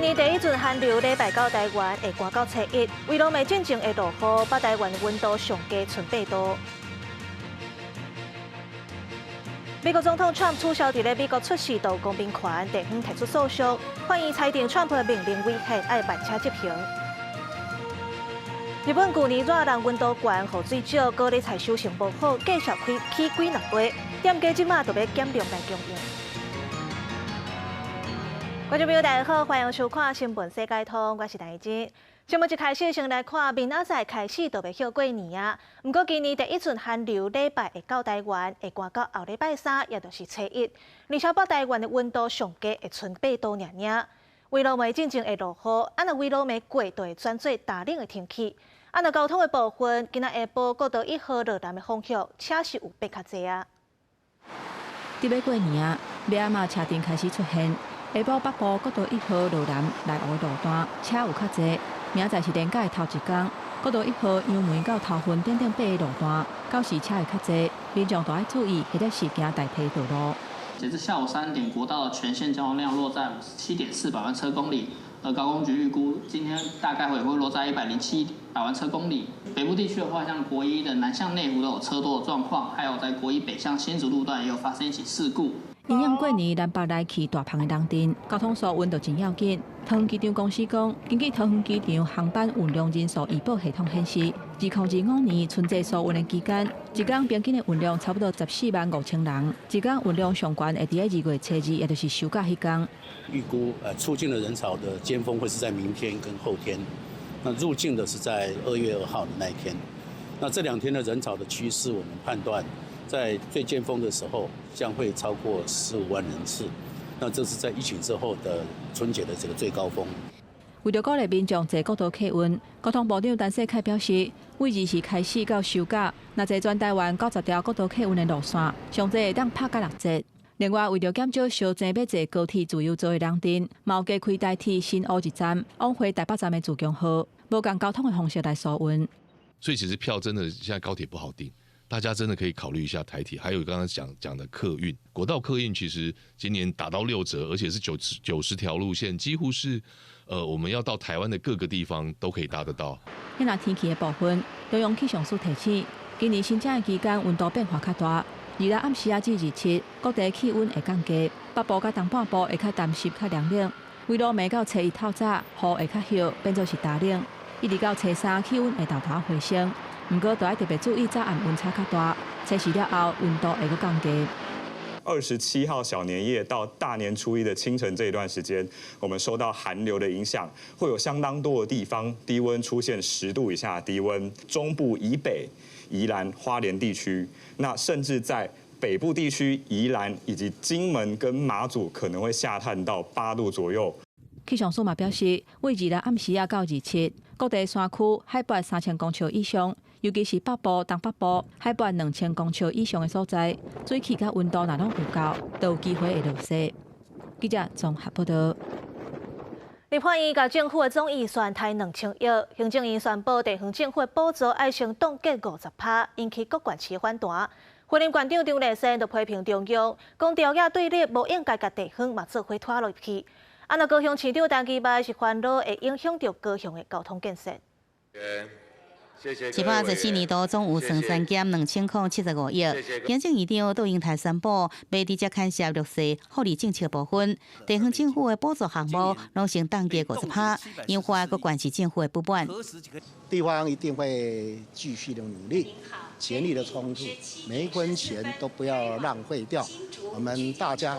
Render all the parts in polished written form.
年第一陣寒流禮拜到台灣會寒到初一，圍爐暝進前會落雨，北台灣溫度上低賰8度。美國總統川普取消佇咧美國出世的公民權，地方提出訴訟，法院裁定川普的命令違憲，愛慢車執行。日本舊年熱人溫度懸，雨水少，高麗菜收成無好，繼續開起幾兩倍，店家這馬就欲減量來供應。觀眾朋友大家好，歡迎收看《新聞世界通》，我是戴珍。節目一開始先來看，明仔載開始就欲歇過年啊。毋過今年第一陣寒流禮拜會到台灣，會寒到後禮拜三，也就是初一。而且北台灣的溫度上低會賰8度爾爾。圍爐暝進前會落雨，啊若圍爐暝過就會轉做大冷的天氣。啊若交通的部分，今仔下晡國道1號落南的方向，車是有變較濟啊。佇欲過年啊，尾仔嘛車陣開始出現。下晡北部國道1號落南內湖路段車有較濟，明仔載是連假的頭一工，國道1號楊梅到頭份頂頂8个路段，到時車會較濟，民眾都愛注意，彼個時行代替道路。截至下午3點，國道的全線交通量落在57.4百萬車公里，而高公局預估今天大概會落在107百萬車公里。北部地區的話，像國一的南向內湖都有車多的狀況，還有在國一北向新竹路段也有發生一起事故。因應過年南北來去大棚的人陣，交通疏運就真要緊。桃園機場公司講，根據桃園機場航班運量人數預報系統顯示，2025年春節疏運的期間，一工平均的運量差不多14萬5千人。一工運量上懸會佇2月初2，也就是收假彼工。預估出境的人潮的尖峰會是在明天跟後天，那入境的是在2月2號的那一天。那這兩天的人潮的趨勢，我們判斷，在最尖峰的時候，將會超過15萬人次。那這是在疫情之後的春節的這個最高峰。為著鼓勵民眾坐國道客運，交通部長陳世凱表示，為20時開始到收假，若坐全台灣90條國道客運的路線，上濟會當拍甲6折。另外，為著減少相爭欲坐高鐵自由座的人陣，嘛有加開台鐵新烏一站往回台北站的自強號，無仝交通的方式來疏運。所以其實票真的現在高鐵不好訂。大家真的可以考慮一下台鐵，還有剛剛講講的客運，國道客運其實今年打到6折，而且是90條路線，幾乎是，我們要到台灣的各個地方都可以搭得到。那天氣的部分，中央氣象署提醒，今年春節的期間溫度變化較大，26暗時仔至27，各地氣溫會降低，北部佮東半部會較澹濕、較涼冷。圍爐暝到初一透早，雨會較歇，變做是大冷。一直到初三，氣溫會沓沓回升。毋過，都愛特別注意早暗溫差較大，初四了後溫度會閣降低。 27號小年夜到大年初一的清晨這一段時間，我們受到寒流的影響，會有相當多的地方低溫出現10度以下的低溫。中部以北、宜蘭、花蓮地區，那甚至在北部地區宜蘭以及金門跟馬祖可能會下探到8度左右。氣象署嘛表示，為26暗時仔到27，各地山區海拔3000公尺以上，尤其是北部、東北部海拔2000公尺以上的所在，水汽佮溫度若攏有夠，都有機會會落雪。記者綜合報道。立法院共政府的總預算刣2000億，行政院宣布地方政府的補助愛先凍結50%，引起各縣市反彈。雲林縣長張麗善就批評中央，講朝野對立，無應該共地方嘛做伙拖落去。啊，若高雄市長陳其邁是煩惱會影響著高雄的交通建設。114年度總預算刪減2075億，行政院長杜英台宣布，袂直接牽涉弱勢福利政策部分，地方政府的補助項目攏先凍結50%，引發各縣市政府的不滿。地方一定會繼續的努力，全力的衝刺，每一分錢都不要浪費掉。我們大家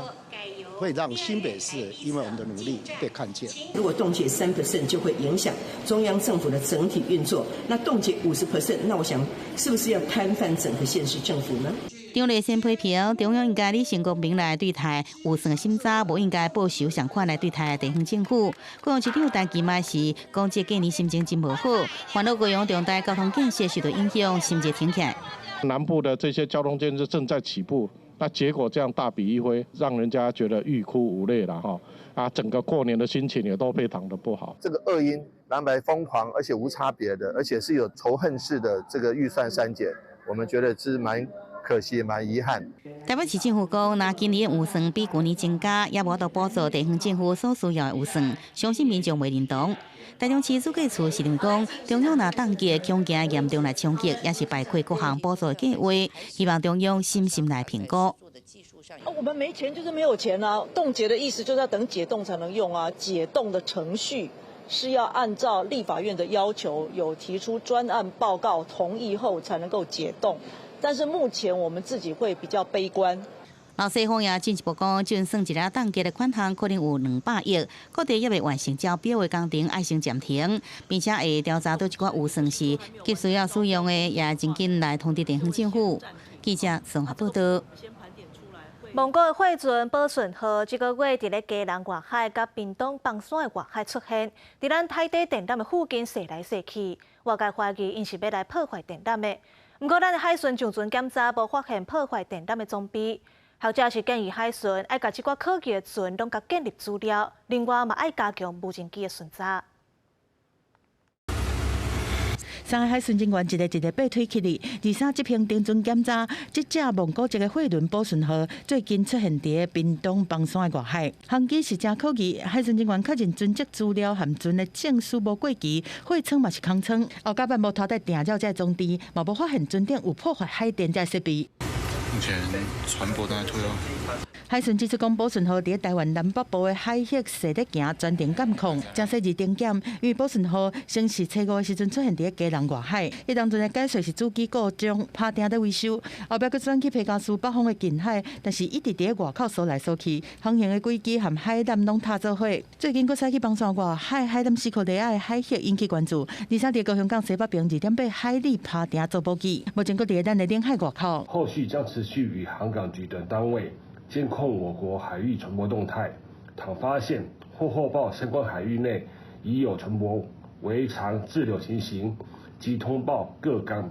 會讓新北市因為我們的努力被看見。如果凍結3%，就會影響中央政府的整體運作。那凍結50%，那我想是不是要癱瘓整個縣市政府呢？張麗善批評中央應該理性公平來對待預算審查，無應該報仇相款來對待地方政府。高雄市長陳其邁是講，這過年心情真無好，煩惱高雄重大交通建設受到影響，心情停起來。南部的這些交通建設正在起步，那結果這樣大筆一揮，讓人家覺得欲哭無淚了哈！啊，整個過年的心情也都非常的不好。這個惡因藍白瘋狂，而且無差別的，而且是有仇恨式的這個預算刪減，我們覺得是蠻可惜，蠻遺憾。台北市政府講，若今年的預算比舊年增加，也無法度補助地方政府所需要的預算，相信民眾袂認同。台中市主計處是認講，中央若凍結恐驚嚴重來衝擊，也是排開各項補助的計劃，希望中央審慎來評估。我們沒錢就是沒有錢啊！凍結的意思就是要等解凍才能用啊！解凍的程序是要按照立法院的要求，有提出專案報告同意後才能夠解凍。但是目前我們自己會比較悲觀。劉世峰也進一步講，就算一個凍結的款項可能有200億，各地猶未完成招標的工程愛先暫停，並且會調查佗一寡預算是急需要使用的，也真緊來通知地方政府。記者綜合報道。蒙古的貨船寶順號這個月佇咧基隆外海佮屏東枋山的外海出現，佇咱海底電纜的附近踅來踅去，外界懷疑𪜶是欲來破壞電纜的。毋過咱的海巡上船檢查，無發現破壞電纜的裝備。學者是建議海巡愛共這寡可疑的船攏共建立資料，另外嘛愛加強無人機的巡查。三个海巡人員一个一个爬腿起來，二三執行登船檢查。這隻蒙古籍的貨輪寶順號最近出現佇屏東枋山的外海，航機是誠可疑。海巡人員確認船隻資料和船的證書無過期，貨艙嘛是空艙，後甲板無拖帶定繞這裝置，嘛無發現船頂有破壞海電這設備。目前船舶都在退哦。海巡指出，講寶順號佇台灣南北部的海域踅咧行，全程監控，誠細緻定檢。因為寶順號先是初五的時陣出現佇基隆外海，彼當陣的解說是主機故障，拍定咧維修，後壁閣轉去彭佳嶼北方的近海，但是一直佇外口踅來踅去，航行的軌跡和海纜攏踏做伙。最近閣駛去枋山外海海纜四箍底仔的海域引起關注。二三佇高雄港西北爿2.8海里拍定做補給，目前閣佇咱的領海外口。後續將持續與航港局等單位監控我國海域船舶動態，倘發現或獲報相關海域內已有船舶違常滯留情形，即通報各港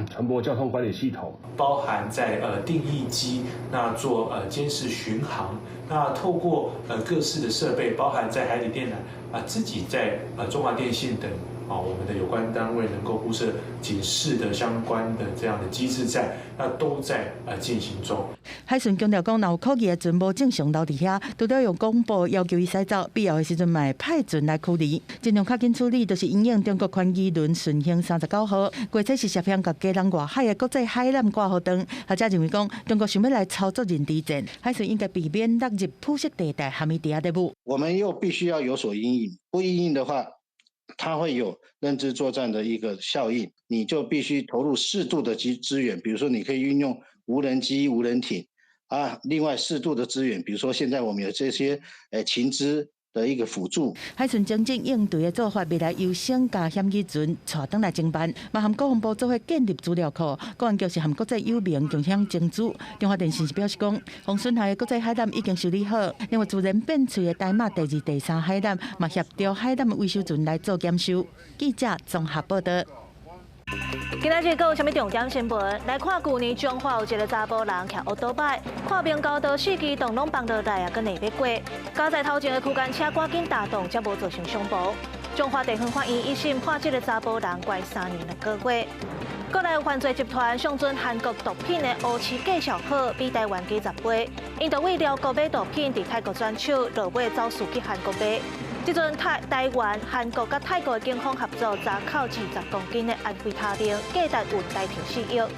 船舶交通管理系統，包含在定翼機那做監視巡航，那透過各式的設備，包含在海底電纜啊，自己在中華電信等啊，我們的有關單位能夠布設警示的相關的這樣的機制在，那都在進行中。海巡強調講，若有可疑的船無正常留佇遐，除了用廣播要求伊駛走，必要的時陣嘛會派船來驅離，盡量較緊處理，就是因應中國寬基輪順興39號，過去是涉嫌共基隆外海的國際海纜掛號燈。學者認為講，中國想欲來操作認知戰，海巡應該避免落入灰色地帶，含伊佇遐咧舞。我們又必須要有所因應，不因應的話，它會有認知作戰的一個效應，你就必須投入適度的資源，比如說你可以運用無人機、無人艇啊，另外適度的資源，比如說現在我們有這些情資的一個輔助。海巡精進應對的做法，未來優先共嫌疑船帶轉來偵辦，嘛和國防部做伙建立資料庫，國安局是和國際友盟共享情資。中華電信是表示講，防損害的國際海纜已經修理好，另外自然變脆的台馬第二、第三海纜嘛協調海纜維修船來做檢修。記者綜合報道。今仔日閣有啥物重點新聞？來看，舊年彰化有一个查埔人騎歐多擺，看明交道四機動攏放落來啊，閣硬欲過，駕在頭前的區間車趕緊踏擋，才無造成傷亡。彰化地方法院一審判這个查埔人關3年2個月。閣來有犯罪集團上傳韓國毒品的烏市介紹好，比台灣低10倍，𪜶就為寮國買毒品，佇泰國轉手，落尾走私去韓國賣。這陣台灣、韓國佮泰國的警方合作查扣20公斤的安非他命，價值有台幣4億。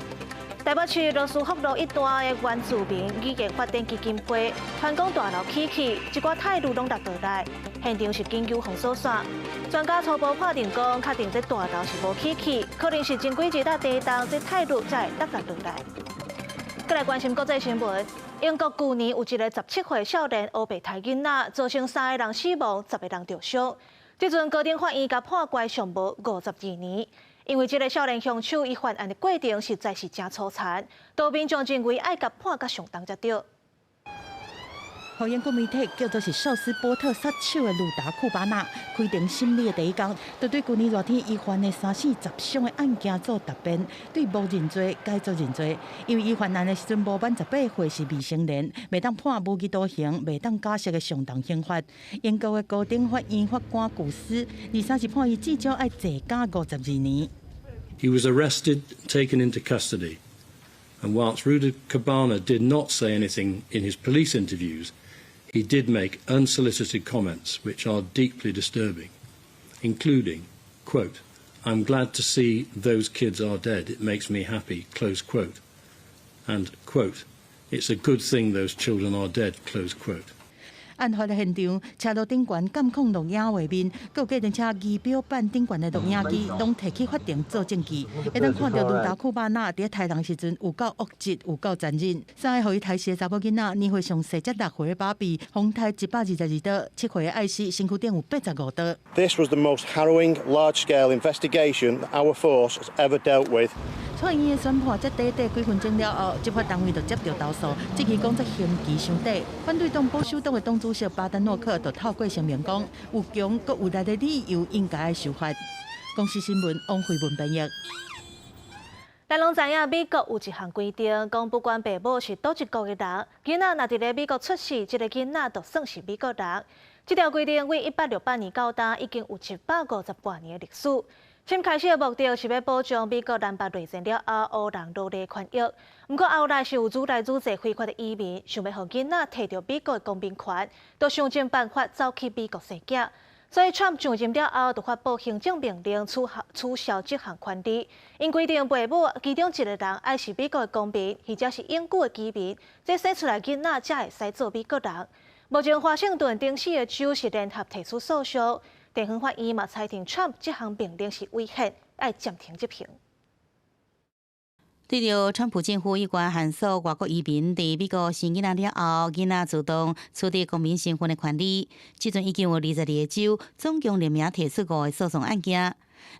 台北市羅斯福路一段的原住民語言發展基金會，傳講大樓起去，一寡泰銳攏落落來，現場是緊急封鎖線。專家初步判定講，確定這大樓是無起去，可能是前幾日啊地動，這泰銳才會落落來。閣來關心國際新聞，英國舊年有一个17歲少年烏白刣囡仔，造成三个人死亡，10个人著傷。這陣高等法院共判懸上無52年，因為這个少年兇手伊犯案的過程實在是誠粗殘，多民眾認為愛共判較上重才對。予英國媒體叫做是壽司波特殺手的魯達庫巴納開庭審理的第一工，就對舊年熱天伊犯的三死十傷的案件做答辯，對無認罪改做認罪，因為伊犯案的時陣無滿18歲是未成年，袂當判無期徒刑，袂當假釋的上重刑罰。英國的高等法院法官古斯二三是判伊至少愛坐監52年。 He was arrested, taken into custody. And whilst Rudakubana did not say anything in his police interviews, he did make unsolicited comments which are deeply disturbing, including, quote, "I'm glad to see those kids are dead. It makes me happy," close quote. And, quote, "It's a good thing those children are dead," close quote. 案發的現場，車路頂懸監控錄影畫面，閣有計程車儀表板頂懸的錄影機，攏提去法庭做證據。會當看著魯達庫巴納佇咧刣人時陣有夠惡質，有夠殘忍。三个予伊刣死的查某囡仔，年歲上細才6歲的芭比，予刣122刀；7歲的艾希，身軀頂有85刀。 This was the most harrowing, large-scale investigation our force has ever dealt with. 法院的宣判才短短幾分鐘了後，執法單位就接著投訴，質疑講這刑期傷短。反對黨保守黨的黨主席巴丹諾克就透過聲明講，有強閣有力的理由應該愛受罰。公視新聞王慧文編譯。咱攏知影美國有一項規定，講不管爸母是佗一國的人，囡仔若佇咧美國出世，這個囡仔就算是美國人。這條規定對1868年到今，已經有150多年的歷史。先開始的目的是欲保障美國南北內戰了後黑人奴隸權益，毋過後來是有愈來愈濟非法的移民，想欲予囡仔摕著美國的公民權，都想盡辦法走去美國生囝。所以，川普上任了後，就發布行政命令取消這項權利。𪜶規定，父母其中一个人愛是美國的公民，或者是永久的居民，這生出來囡仔才會使做美國人。目前，華盛頓等四个州是聯合提出訴訟。地方法院嘛裁定，川普這項命令是違憲，愛暫停執行。對著川普政府有關限縮外國移民佇美國生囡仔了後，囡仔自動取得公民身份的權利。這陣已經有22個州總共聯名提出五個訴訟案件。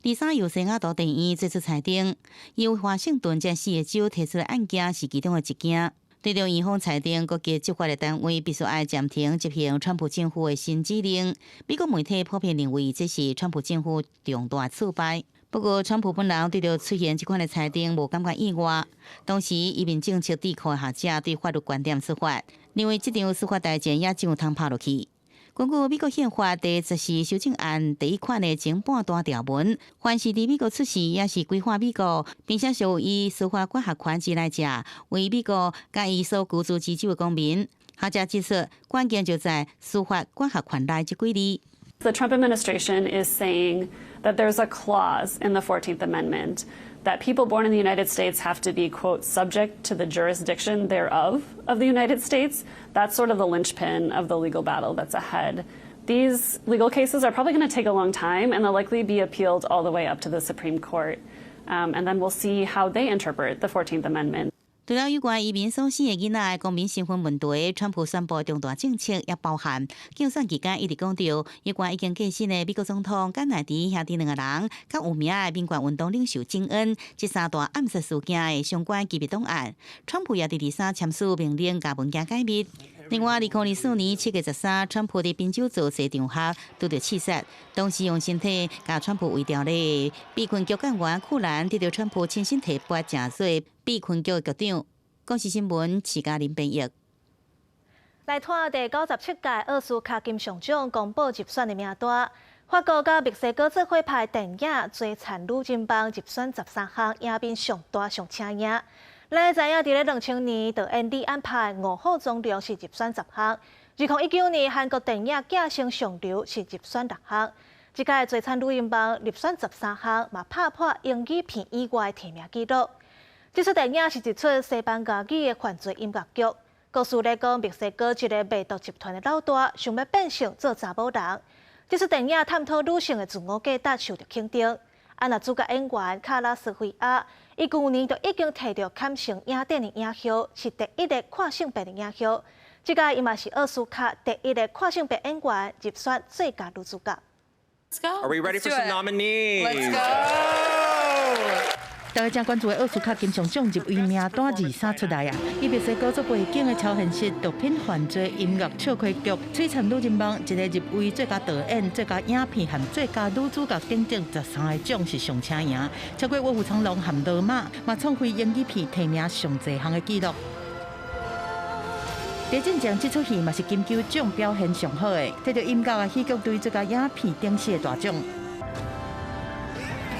23由西雅圖地院做出裁定，由華盛頓這四個州提出的案件是其中的一件。對著院方裁定，各級執法的單位必須愛暫停執行川普政府的新指令。美國媒體普遍認為這是川普政府重大挫敗。不過，川普本人對著出現這款的裁定無感覺意外。當時移民政策智庫學者對法律觀點出發，認為這場司法大戰也只有通拍落去。根據美國憲法第14修正案第一款的前半段條文，凡是佇美國出世，抑是歸化美國，並且屬於司法管轄權之內者，為美國佮伊所居住之州的公民。學者指出，關鍵就在司法管轄權內這幾字。 The Trump administration is saying that there's a clause in the 14th Amendment that people born in the United States have to be, quote, subject to the jurisdiction thereof of the United States. That's sort of the linchpin of the legal battle that's ahead. These legal cases are probably going to take a long time and they'll likely be appealed all the way up to the Supreme Court. And then we'll see how they interpret the 14th Amendment. 除了有關移民所生的囡仔的公民身份問題，川普宣布重大政策也包含競選期間一直講著有關已經過身的美國總統甘乃迪兄弟兩个人，較有名的民權運動領袖金恩，這三大暗殺事件的相關機密檔案。川普也佇23簽署命令，共文件解密。另外，2024年7月13，川普佇賓州造勢場合拄著刺殺，當時用身體共川普圍牢的美軍局幹員庫蘭得著川普親身提拔成做美軍局的局長。公視新聞徐嘉玲編譯。來看第97屆奧斯卡金像獎公布入選的名單，法國佮墨西哥做伙拍電影《追殘女人夢》入選13項，贏面上大上請贏。咱知影，佇咧2000年，導演李安拍《臥虎藏龍》是入選10項；2019年韓國電影《寄生上流》是入選六項。這屆《追殘女人夢》入選13項，嘛拍破英語片以外的提名紀錄。這齣電影是一齣西班牙語的犯罪音樂劇，故事咧講墨西哥一个賣毒集團的老大想欲變性做查某人。這齣電影探討女性的自我價值受著肯定。啊，若主角演員卡拉斯菲亞，伊舊年就已經摕著坎城影展的影后，是第一个跨性別的影后。這屆伊嘛是奧斯卡第一个跨性別演員入選最佳女主角。 Let's go. Are we ready for some nominees? Let's go. 大家正關注的奧斯卡金像獎入圍名單23出來啊！以墨西哥做背景的超現實毒品犯罪音樂笑詼劇《璀璨女人夢》，一个入圍最佳導演、最佳影片和最佳女主角等等13个獎是上請贏，超過《臥虎藏龍》和《羅馬》，嘛創非英語片提名上濟項的紀錄。佇進前這齣戲嘛是金球獎表現上好的，摕著音樂啊喜劇類最佳影片等四个大獎。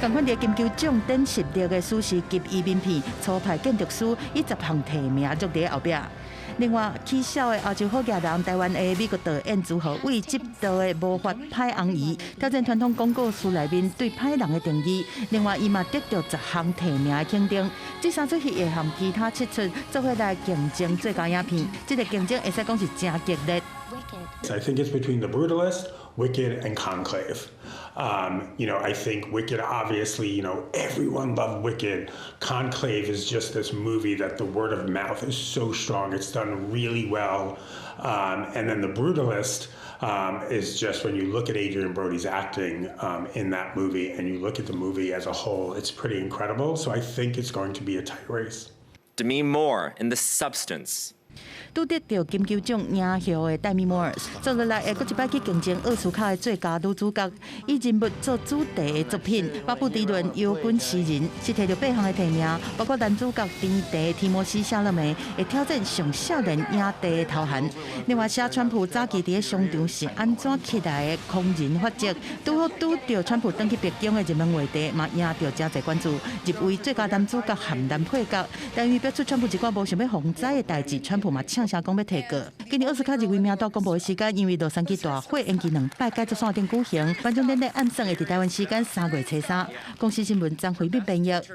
仝款佇金球獎等實力的史詩級移民片《粗歹建築師》以10項提名入佇後壁。另外，起痟的亞洲好額人，台灣的美國導演朱豪偉執導的《魔法歹翁姨》，挑戰傳統廣告書內面對歹人的定義。另外，伊嘛得著10項提名的肯定。這三齣戲會和其他七齣做伙來競爭最佳影片，這個競爭會使講是誠激烈。 I think it's between The Brutalist, Wicked, and Conclave. I think Wicked, obviously, everyone loved Wicked. Conclave is just this movie that the word of mouth is so strong. It's done really well. And then The Brutalist is just when you look at Adrien Brody's acting in that movie and you look at the movie as a whole, it's pretty incredible. So I think it's going to be a tight race. Demi Moore in The Substance. 拄得著金球獎影后的黛米·摩爾，接落來會閣一擺去競爭奧斯卡的最佳女主角，以人物做主題的作品《巴布迪倫搖滾詩人》是提著八項的提名，包括男主角甜茶提摩西·夏勒梅會挑戰上少年影帝的頭銜。另外，寫川普早期佇咧商場是按怎起來的狂人法則，拄好拄著川普轉去白宮的熱門話題，嘛贏著誠濟關注，入圍最佳男主角和男配角。但因為表出川普一寡無想欲防災的代誌，川普嘛嗆聲講欲提告。今年奧斯卡入圍名單公布的時間，因為洛杉磯大火延期兩擺，改做線頂舉行。頒獎典禮按算會佇台灣時間3月初3。公視新聞張惠敏編譯。逐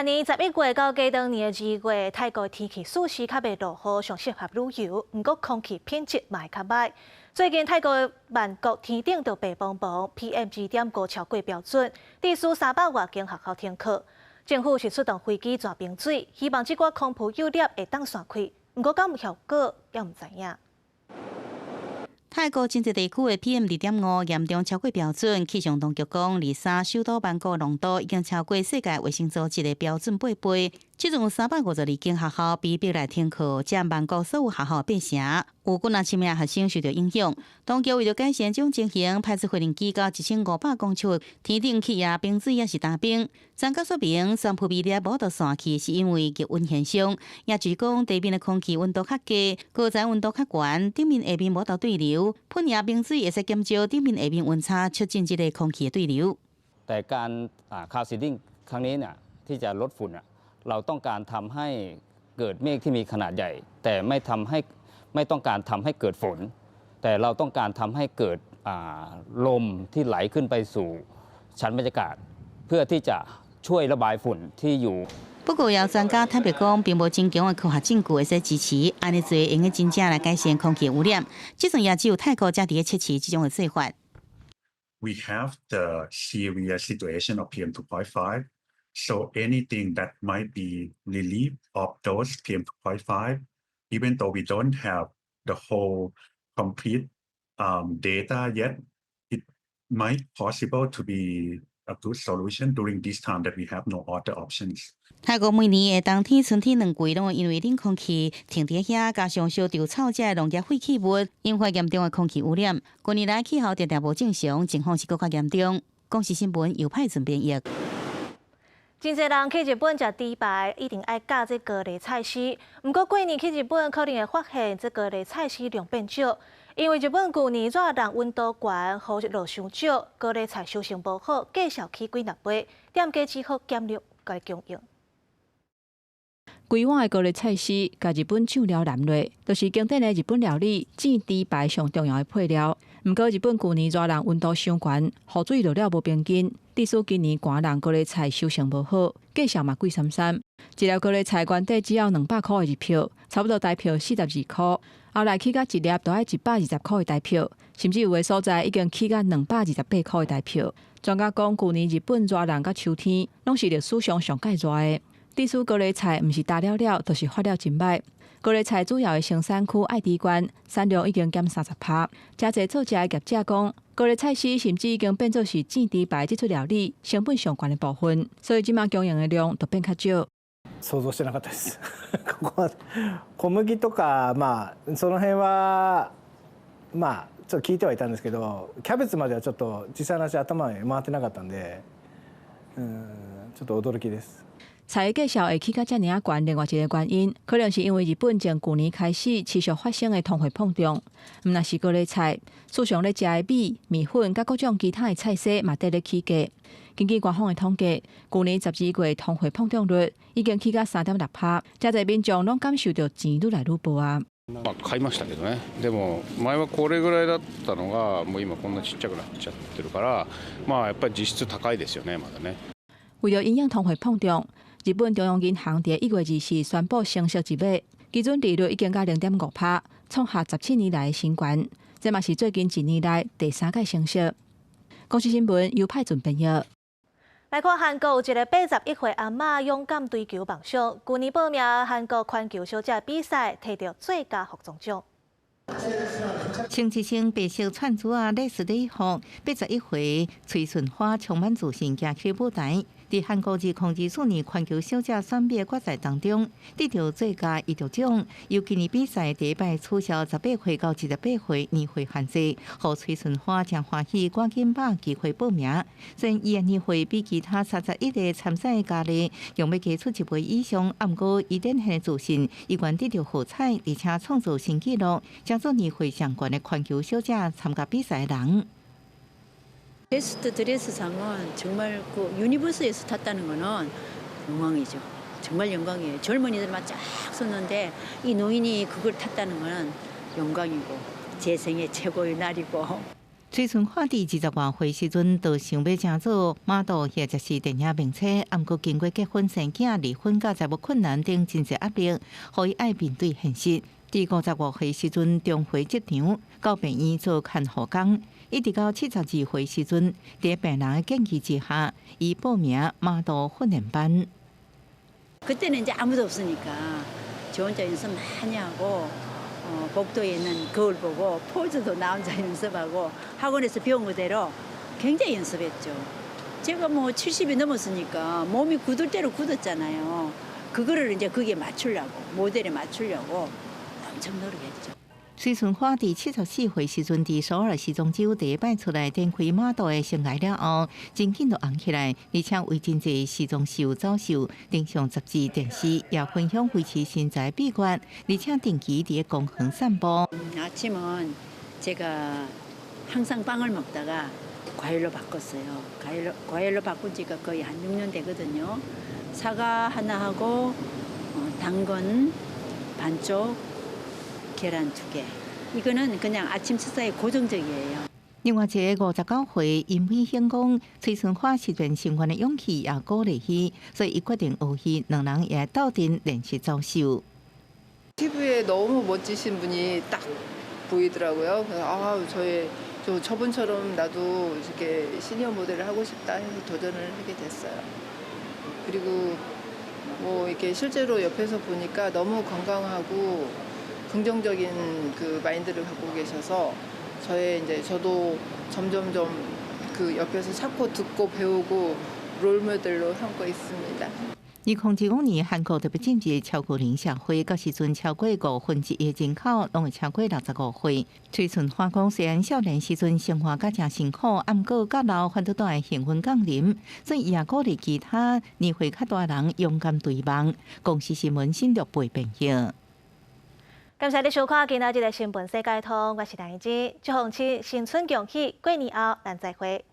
年11月到過冬年的2月，泰國天氣四時較袂落雨，上適合旅遊。毋過空氣品質嘛會較䆀。最近泰國曼谷天頂就白茫茫，PM 2.5超過標準，致使300外間學校停課。政府是出動飛機鑽冰水，希望這寡空浮幼粒會當散開。毋過敢有效果，猶毋知影。泰國真濟地區的 PM 2.5嚴重超過標準，氣象當局講，23首都曼谷濃度已經超過世界衛生組織的標準八倍。這陣有352間學校被逼來停課，佔曼谷所有學校八成，有幾若千名學生受著影響。當局為著改善這種情形，派出無人機到1500公尺的天頂去壓冰水，抑是乾冰。專家說明，懸浮微粒無法度散去，是因為逆溫現象，也就是講地面的空氣溫度較低，高層溫度較懸，頂面下面無法度對流，噴壓冰水會使減少頂面下面溫差，促進這個空氣的對流。 แต่การ cloud seeding ครั้งนี้เนี่ยที่จะลดฝุ่นเราต้องการทำให้เกิดเมฆที่มีขนาดใหญ่แต่ไม่ทำให้ไม่ต้องการทำให้เกิดฝนแต่เราต้องการทำให้เกิดลมที่ไหลขึ้นไปสู่ชั้นบรรยากาศเพื่อที่จะช่วยระบายฝุ่นที่อยู่ 不過，有專家坦白講，並無真強的科學證據會使支持，按呢做會用得真正來改善空氣污染。這陣也只有泰國才佇咧測試這種的做法。 We have the serious situation of PM 2.5. So anything that might be relief of those PM 2.5, even though we don't have the whole complete data yet, it might possible to be a good solution during this time that we have no other options. 泰國每年的冬天、春天兩季，攏會因為冷空氣停佇遐，加上燒稻草這个農業廢棄物，引發嚴重的空氣污染。近年來氣候定定無正常，情況是閣較嚴重。公視新聞尤派準編譯。真濟人去日本食豬排，一定愛加這高麗菜絲。毋過過年去日本，可能會發現這高麗菜絲量變少，因為日本舊年熱人溫度懸，雨落傷少，高麗菜收成無好，價數起幾若倍，店家只好減量來供應。規碗的高麗菜絲，共日本醬料淋落，就是經典的日本料理煎豬排上重要的配料。毋過日本舊年熱人溫度傷懸，雨水落了無平均，致使今年寒人高麗菜收成無好，價數嘛貴參參。一粒高麗菜原底只要200箍的日票，差不多台票42箍，後來起到一粒都愛120箍的台票，甚至有的所在已經起到228箍的台票。專家講，舊年日本熱人佮秋天，攏是歷史上上蓋熱的。致使高麗菜毋是焦了了，就是發了真䆀。高麗菜主要的生產區愛知縣產量已經減30%。誠濟做食的業者講，高麗菜絲甚至已經變做是煎豬排這出料理成本上懸的部分，所以這馬供應的量就變較少。想像してなかったです。ここは小麦とかまあその辺はまあちょっと聞いてはいたんですけど、キャベツまではちょっと実際の話頭に回ってなかったんで、うんちょっと驚きです。菜的價數會起甲遮爾仔懸，另外一个原因，可能是因為日本從舊年開始持續發生的通貨膨脹，毋但是高麗菜，市場咧食的米、麵粉佮各種其他的菜色嘛綴咧起價。根據官方的統計，舊年12月通貨膨脹率已經起到3.6%，誠濟民眾攏感受著錢愈來愈薄啊。まあ買いましたけどね。でも前はこれぐらいだったのが、もう今こんなちっちゃくなっちゃってるから、まあやっぱり実質高いですよね、まだね。為著因應通貨膨脹，日本中央銀行佇1月24宣布升息一碼，基準利率已經到0.5%，創下17年來的新高。這嘛是最近一年來第三擺升息。公視新聞由派准編譯。來看韓國有一个81歲阿嬤勇敢追求夢想，舊年報名韓國環球小姐比賽，提著最佳服裝獎。穿一身白色串珠仔蕾絲禮服，81歲崔順花充滿自信行起舞台。佇韓國2024年環球小姐選美決賽當中，得著最佳衣著獎。由今年比賽第一擺取消18歲到78歲年歲限制，予崔順花誠歡喜，趕緊把握機會報名。雖然伊的年歲比其他31個參賽佳麗用欲加出一倍以上，毋過伊展現的自信，依然得著喝采，而且創造新紀錄，成做年歲上懸的環球小姐參加比賽的人。 베스트 드레스상은 정말 그 유니버스에서 탔다는 거는 영광이죠. 정말 영광이에요. 젊은이들만 쫙 섰는데 이 노인이 그걸 탔다는 거는 영광이고 제 생애 최고의 날이고. 崔順花佇20外歲時陣，就想欲成做馬道或者是電影明星，毋過經過結婚生囝、離婚佮財務困難等真濟壓力，予伊愛面對現實。佇55歲時陣，重回職場，到病院做看護工。一直到72歲時陣，佇病人的建議之下，伊報名馬道訓練班。 그때는 이제 아무도 없으니까 저 혼자 연습 많이 하고 어, 복도에 있는 거울 보고 포즈도 나 혼자 연습하고 학원에서 배운 그대로 굉장히 연습했죠. 제가 뭐 70이 넘었으니까 몸이 굳을 대로 굳었잖아요. 그거를 이제 거기에 맞추려고 모델에 맞추려고 엄청 노력했죠. 崔順花佇74歲時陣，佇首爾時裝週第一擺出來展開馬道的生涯了後，真緊就紅起來，而且為真濟時裝秀走秀，登上雜誌、電視，也分享維持身材秘訣，而且定期佇公園散步。 아침은 제가 항상 빵을 먹다가 과일로 바꿨어요. 과일로, 과일로 바꾼 지가 거의 한 6년 되거든요. 사과 하나하고 어, 당근 반쪽, 계란 두 개. 이거는 그냥 아침 식사의 고정적이에요. 另外一个59歲尹美興講，崔順花實踐心願的勇氣也鼓勵伊，所以伊決定學伊，兩人也鬥陣練習走秀。 TV에 너무 멋지신 분이 딱 보이더라고요. 그래서 아, 저의 저 저분처럼 나도 이렇게 시니어 모델을 하고 싶다 해서 도전을 하게 됐어요. 그리고 뭐 이렇게 실제로 옆에서 보니까 너무 건강하고 긍정적인 그 마인드를 갖고 계셔서 저의 이제 저도 점점점 그 옆에서 찾고 듣고 배우고 롤모델로 삼고 있습니다. 2025年韓國特別進入超高齡社會，到時陣超過1/5的人口攏會超過65歲。崔順花講，雖然少年時陣生活較誠辛苦，毋過較老反倒帶來幸運降臨，所以伊也鼓勵其他年歲較大人勇敢追夢。公視新聞新陸貝編譯。感謝你收看今仔日的新聞世界通，我是陳怡之，祝福親新春恭喜，過年後咱再會。